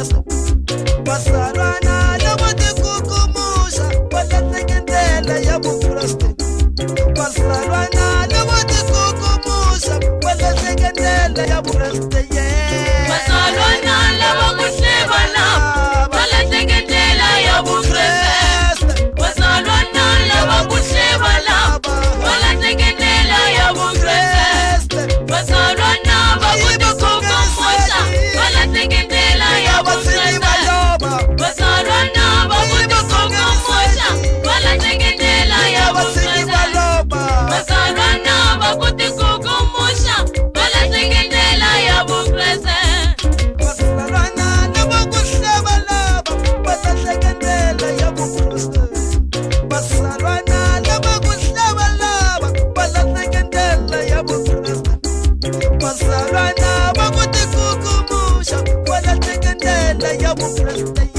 Vukreste. Bazalwana lava tikukumuxa va lahleke ndlela ya Vukreste. Bazalwana lava tikukumuxa va lahleke ndlela ya Vukreste. Yeah. Bazalwana lava ku hleva lava va lahleke ndlela ya Vukreste. Bazalwana lava ku hleva lava va lahleke ndlela ya Vukreste. Bazalwana va ku tikukumuxa va lahleke ndlela ya Vukreste. Bazalwana va ku tikukumuxa va lahleke ndlela ya Vukreste. Bazalwana va ku tikukumuxa va lahleke ndlela ya Vukreste. Bazalwana lava ku hleva lava va lahleke ndlela ya Vukreste. Bazalwana lava ku hleva lava va lahleke ndlela ya Vukreste. Bazalwana va ku tikukumuxa va lahleke ndlela ya Vukreste.